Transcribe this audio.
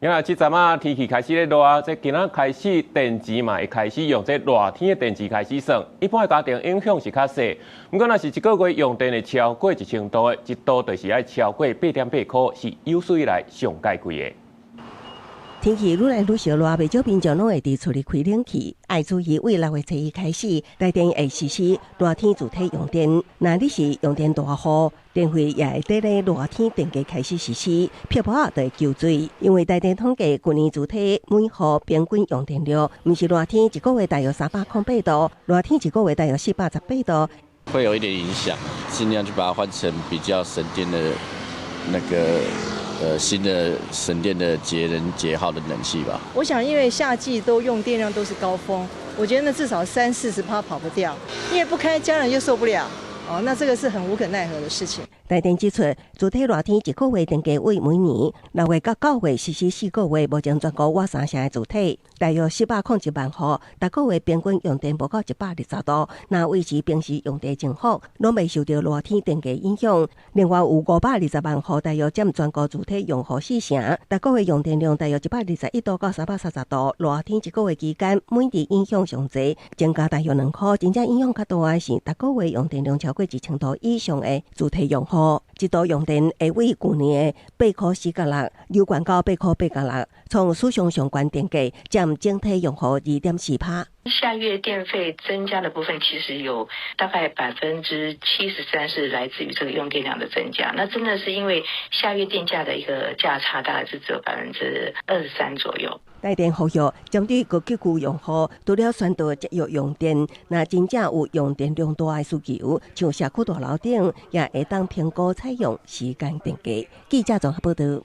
因為這陣仔天氣開始咧熱，這今仔開始電池嘛會開始用這熱天的電池開始算。一般的家庭影響是較細，毋過若是一個月用電會超過1000度的，一度就是愛超過8.8箍，是有史以來上蓋貴的。天氣愈來愈燒熱，袂少民眾攏會佇厝裡開冷氣。愛注意，為6月初1開始，台電會實施熱天自體用電。若你是用電大戶，電費也會佇咧熱天電價開始實施，撇步仔就會求水。因為台電統計，舊年自體每戶平均用電量，毋是熱天一個月大約308度，熱天一個月大約418度。會有一點影響，盡量去把它換成比較省電的那個。新的省電的節能節耗的冷氣吧。我想，因為夏季都用電量都是高峰，我覺得那至少三四十趴跑不掉，因為不開家人又受不了。哦，那這個是很無可奈何的事情。台電指出，主體熱天一個月電價為每年6月到9月實施4個月，目前全國倚三成的主體，大約401萬戶，逐個月平均用電無到120度，若維持平時用電增幅，攏袂受著熱天電價影響。另外有520萬戶，大約佔全國主體用戶四成，逐個月用電量大約121度到330度，熱天一個月期間，每日影響上濟，增加大約2箍。真正影響較大的是，逐個月用電量超過1000度以上的主體用戶，一度用電會為舊年的8箍4角6，又懸到8箍8角6，創史上上懸電價，佔整體用戶2.4趴。夏月電費增加的部分，其實有大概73%是來自於這個用電量的增加。那真的是因為夏月電價的一個價差，大概是只有23%左右。台電呼籲，針對高級區用戶，除了宣導節約用電，若真正有用電量大的需求，像社區大樓頂，也會當評估採用時間電價。記者綜合報導。